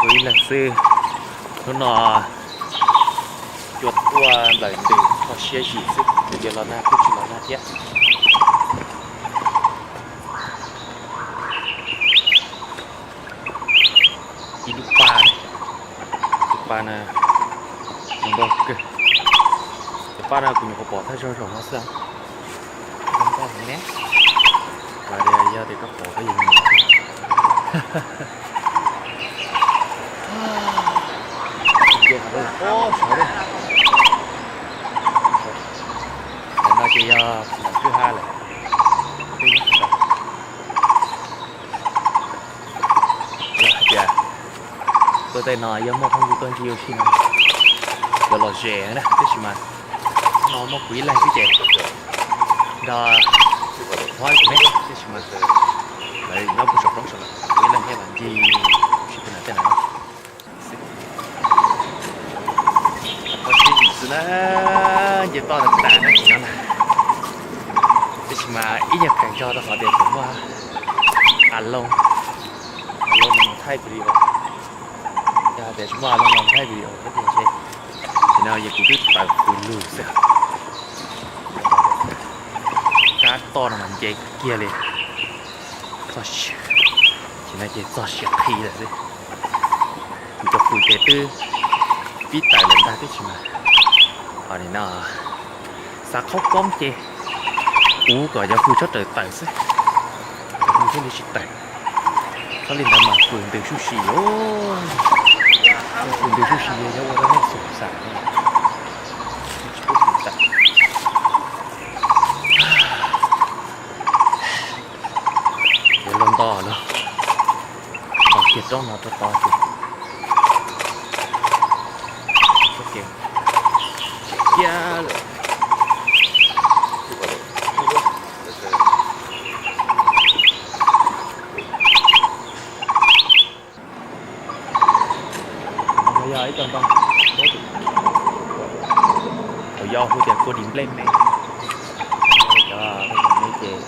Ua ib leeg xwb, hnub no cua tuaj nplawm ntws kho siab zim xwb, kuv yuav los nag kuj tsis los nag thiab. Ib lub pa, lub pa na, zoo nkauj kawg. Cov pa no kuv nyuam qhuav pom thawj zaug zaum no xwb. Zoo nkauj heev ne. Mas yog tias koj pom koj yeej nyiam. Ntawm no ces yog ntawm kwj ha lawm. Yog hais tias tuaj tej no yog muaj phooj ywg tuaj ncig ua si no, yuav lom zem na, tab sis mas no muaj kuv ib leeg xwb ces nrog Huab kuv me, tab sis mas lawv nyob puag saum roob saum lawm, kuv ib leeg thiaj los ncig ua si puag nram tej no no. Qhov sib vim xwb na, nce toj tas tas no tsis no na. Tab sis mas ib nyuag qees zog rau qhov tias tseem muaj a loo, a loo los thaij video. Yog hais tias tsis muaj a loo los thaij video thiab ces ntshe, ces no ces kuv twb tawm pw lug xwb. Kab toj no mas nce kiag li. Txog siav, ces no ces txog siav qhi lawm xwb. Kuv cov fws ces twb pib tawm lawm ntag tab sis mas, o, nim no xav qhaub koob ces uv kom cov fws tshawb raws tawm xwb, cov fws thiaj li tsis tawm. Txhob li ntawd mas fws ntws suj si os. Fws ntws suj si yog ua rau nej xum xam ne. Tsis pub fws tawm. Yuav luag nto no, tos kiag roob no rau tod ces, kiag lawm. Yog ib co ntoo, thaum yau hu tias kua dis nplej me, cov me ces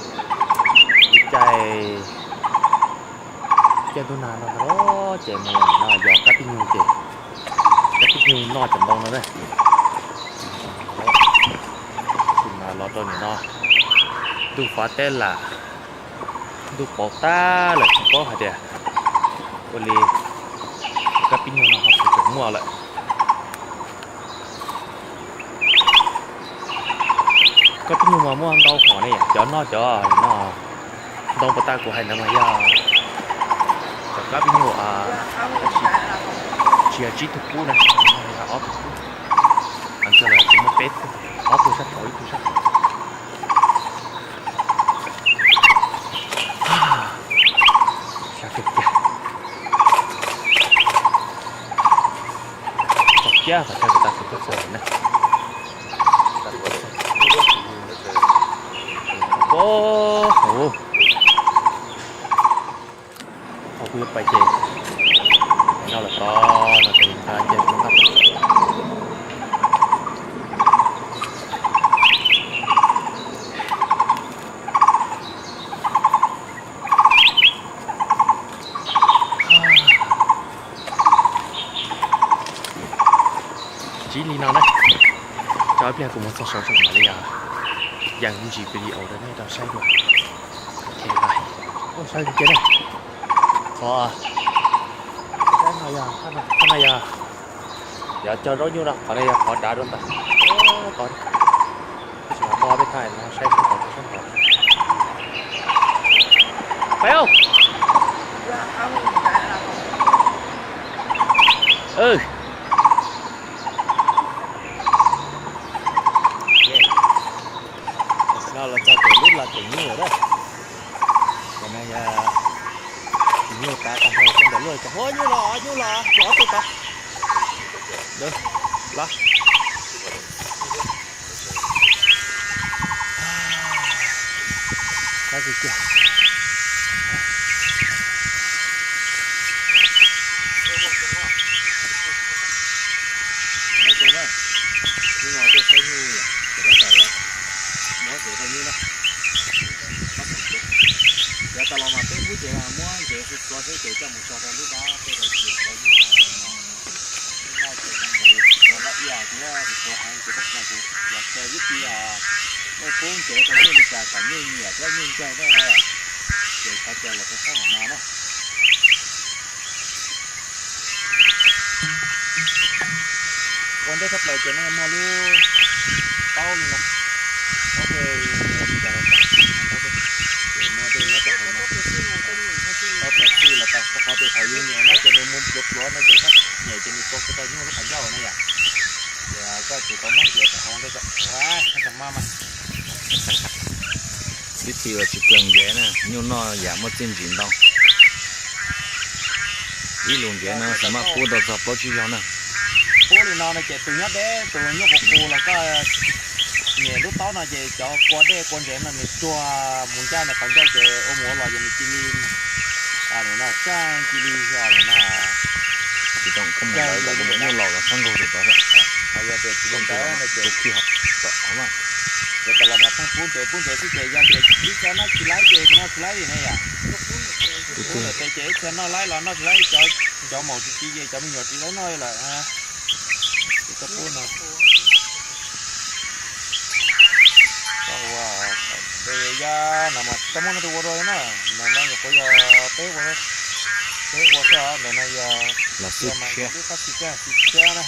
ib caij, caij ntuj nag no ntag los ces mus no yos kab pib nyug ces, kab pib nyug noj cov ntoo no na. Tab sis mas los rau nim no ntuj fav teb lam, ntuj pauv tag lawm tsis paub hais tias ua li kab pib nyug no ho puas tseem muaj lawm. Kab pib nyug mas muaj ntau hom ne, cov noj cov no, ntoo pas tas kuv hais ntawd mas yog cov kab pib nyug, tsis yog tsib tug kub na, yog ob tug kub. Ntawd lawm ces muaj peb tug, ob tug sab saud ib tug sab hauv. Sab kiag kiag. Txog kiag qhov chaw kuv tab kuv tuaj txog na. Ub, ub. Thaum kuv yuav pais ces nyob lawm tod no ces nqa cia kuv nqa tuaj. Tsis li no na, tso ib pliag kuv mus txog saud tso mam li yees me ntsis video rau nej tau saib dua. Ok bye. Ua saib li kiag na. Qhov no yog, qhov no yog, yog cog zaub nyuj no, qhov no yog qhov dav rau ntawd. Qhov no, tab sis mas muaj ob peb thaj no saib sab tod, saib tod. Peb. No los txog pem lub los kev nyuj lawm. Tam no yog kev nyuj tav tag nrho ntawm lub, cov huab nyuj los, nyuj los, cov ob tug tod. Los. Sab kiag. Yav tas los mas peb hub ces muab ntev xwb xua xwb ces coj mus tso rau lub dab tej rau ces tau nyuj. Ces tau nyuj li cas kom nyuj nyiam thiab nyuj ncaig thiab na, ces xav tias los rau sab hauv no na. Ua ntej tshaj plaws ces nej muaj lub taub li no, taub dej li cas los tau, ces muaj dej nyob rau hauv no, taub dej tij los tau, rau qhov tias thaum yus nyem no ces nws mus pluav pluav no ces koj nyem ces nws tua kiag rau nyuj lub qhov ncauj na yom. Ces koj tsum tau muab ntxias rau hauv ntej kom, ua, tag mab mas. Vib thim uas tsis kawg ntsev na, nyuj noj yam muaj txiaj ntsig ntau. Ib lub ntsev no xav maj pub tau txog plaub tsib zaug na. Pub li no no ces tus nyob deb tus nyuj qus qus los koj nyem lub taub no ces cov kua dej kua ntsev no nws tuag mus ncaj nws qhov ncauj ces ua mus ua los ces nws cia li, no tseem cia li, no, tsis tau koj mus lawv kom cov nyuj laus los sab nkaug rau tod. Yog tias tsis li ntawd no ces, ces tau los mas pheej pub ntsev pub ntsev xwb ces yog tias ib txhia noj tsis laib ces noj tsis laib li na yom. Pub ntawm tes ces ib txhia noj laib los noj tsis laib, cov maum tsis tsis ces cov me nyuam tsis laib noj lawm. Ces koj pub no, koj ua, ces yog no mas tsis tau muaj leej twg ua dua li na. Ntawm no nyuam qhuav yog peb ua, peb ua xwb, ntawm no yog los xwb mas tshiab, twb qab xis tshiab, xis tshiab na.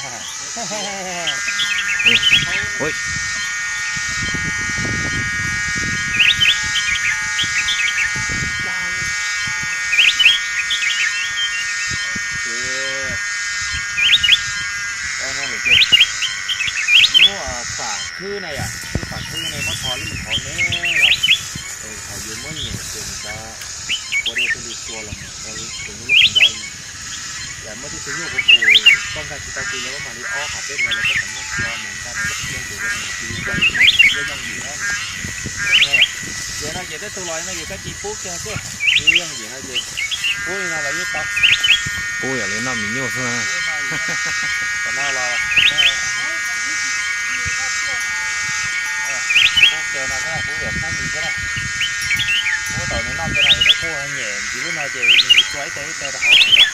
Lub fam khwb na yom, lub fam khwb ne muab tho lub me qhov ne los, thaum yus muab nyem ces nws cov kua dej thiaj li tua los mus rau yus lub qhov ncauj. Yam muaj tej tug nyuj qus qus koj nkag tsis tau tus los koj mam li ob qhov peb ntawd los koj tseem muab tua mus nkag rau lub qhov ncauj ces yog yooj yim na. Ces no ces tej tug los no ces koj cia li pub kiag xwb, yooj yim no ces pub li no los yeej tau. Pub yam li noj mis nyuj xwb na. Tam no los pub kiag no xwb, pub yam pub mis xwb na. Pub thaum nws noj kiag no es koj kuj nyem ntxiv lub no ces nws tua ib teg ib teg rau hauv no yom.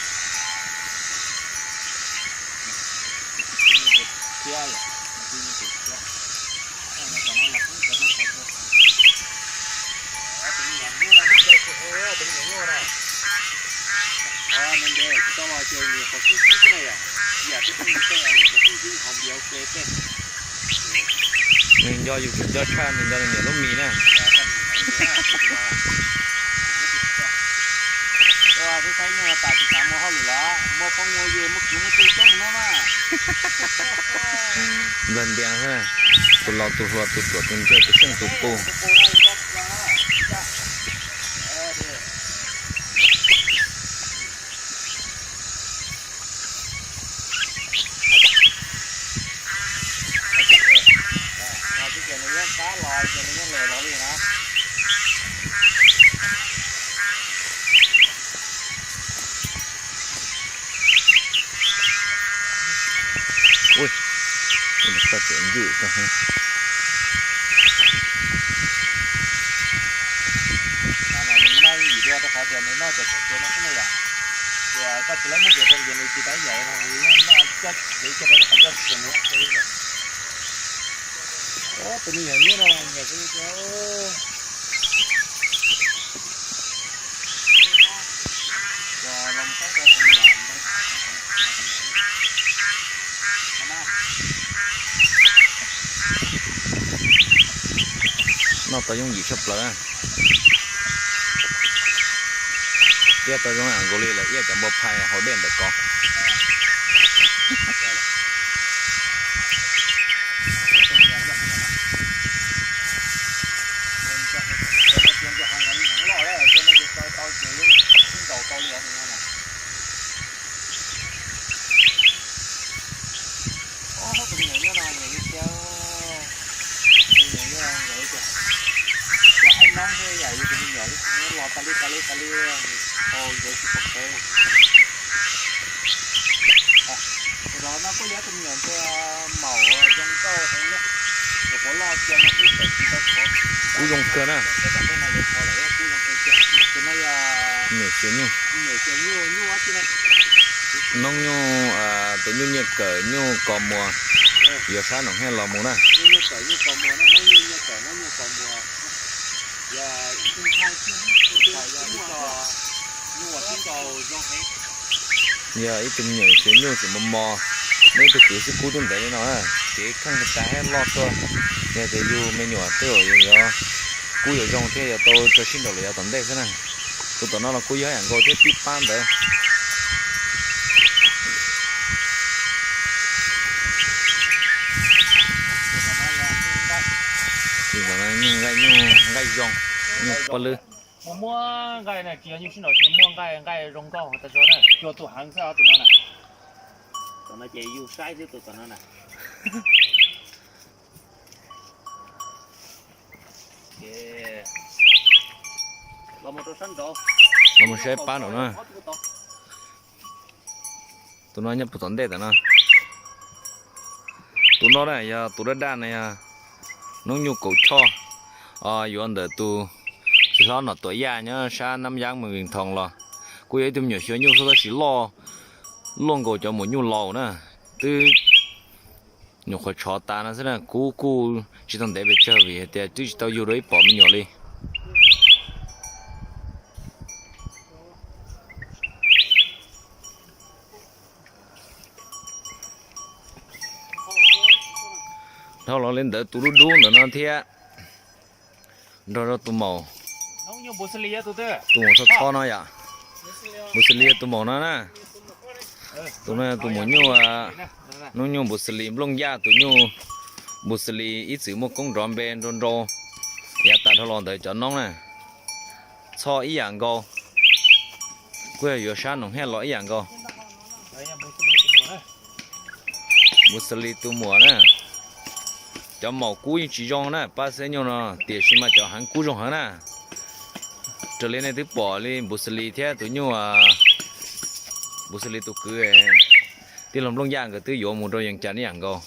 Nws nco yus tseem nco tshaj nws nco nws niam lub mis na. Nplawg ntias xwb na, tus laus tus hluas tus ruam tus ntse tus xyeej tus qus. Ui, koj tseem ncwj koj. Nws noj ib yim dua rau qhov tias nws noj cov txheej tsev no xwb na yom. Ces koj tsis laib muab ntxias rau ces nws tsis tau ib yam no, nws noj coj tsev kiag rau qhov ncauj ces nws cia li lawm. Tus me nyuam nyuj no nyiam kawg li. Noj tau yooj yim tshaj plaws. Iab tau zoo nkaus li lawv iab cov npua phais haus dej ntawm ko. Los tas li tas li tas li, tau ntxuav tsis pom kev. Tus no kuj yog tus me nyuam ntxhua maum zoo nkauj heev na, nyuam qhuav loj cia no twb tawm tsis tau khov. Kub zoo kawg na. Tus no yog niam xiav nyuj, nyuj xiav nyuj, nyuj ob tsi na. Noob nyuj, tus nyuj nyiaj kawm nyuj kos muas. yuav sab Noom Hiaj los mus na. Yog ib tug me nyuam xyuas nyuj txawm mos mos, neb ib tug kwv xwb kub twb ntev li no, kev kheej tas thiab loj tuaj. Yog tias yus me nyuam twb yuav kub yuav zoo thiab yuav tau tso sib nraus los yav tom ntej xwb na. Tus tom no los kuj yog ib yam nkaus thiab, tib pab ntawd. Nyuj nqaij, nyuj nqaij zoo, nyuj paj lwb. Muaj nqaij na, tsis yog nyuj sib nraus, tsis muaj nqaij, nqaij zoo nkauj tas zog na, cuag tus heev xwb tus no na. Tom no ces yus saib xwb tus tom no na. Los mus saib pab nraum no. Tus no nyob puag tom ntej tom no. Tus no na yog tus daj daj na yog noob nyuj Kaum Choj, yuav ntawm tus txiv hlob Nom Tuam Yaj nyob sab Nab Yab Mes Vias Thoos los. Kuj yog ib tug me nyuam xyuas nyuj xwb tab sis loj, loj nkaus cov maum nyuj laus na. Twb nyuam qhuav tshov tas no xwb na, kuv kuj tsis tau ntev pes tsawg vim hais tias twb tsis tau yug dua ib pom me nyuam li. Dhau los li ntawd tus dub dub ntawm no thiab, nrog rau tus maum, tus maum txho txho no yom. Npus Xws Lis yog tus maum no na. Tus no tus maum nyuj, noob nyuj Npus Xws Lis Nplooj Yaj tus nyuj. Npus Xws Lis ib txwm muaj koob nrov npe nrau nrau, yav tas dhau los ntawd cov noob na. Txho ib yam nkaus, kuj yog yuav sab Noom Hiaj los ib yam nkaus. Npus Xws Lis tus muam na. Cov maum kub yeej tsis zoo na, pab xeb nyuj no, tiam sis mas cov heev kub zoo heev na. Raws li nej twb pom li Npus Xws Lis thiab tus nyuj, Npus Xws Lis tus kwv tij laug Nplooj Yaj nkawd twb yuav mus rau yees cas ib yam nkaus.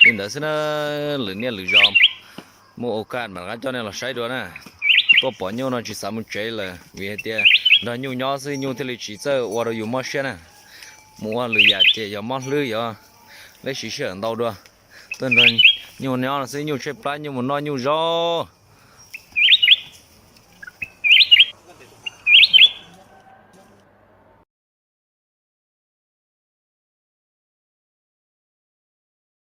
Li ntawd xwb na, lwm niaj lwm zaus muaj ua kaj mam rov qab coj nej los saib dua na. Tuaj pom nyuj no tsis xav mus tsev lawm vim hais tias nrog nyuj nyob xwb nyuj thiaj li tsis txawj ua rau yus mob siab na. Mus ua lwm yam ces yog mob hlwb, yog leb siv sij hawm ntau dua. Tuaj nrog nyuj nyob no xwb nyuj tshaib plab, nyuj mus noj nyuj zaub.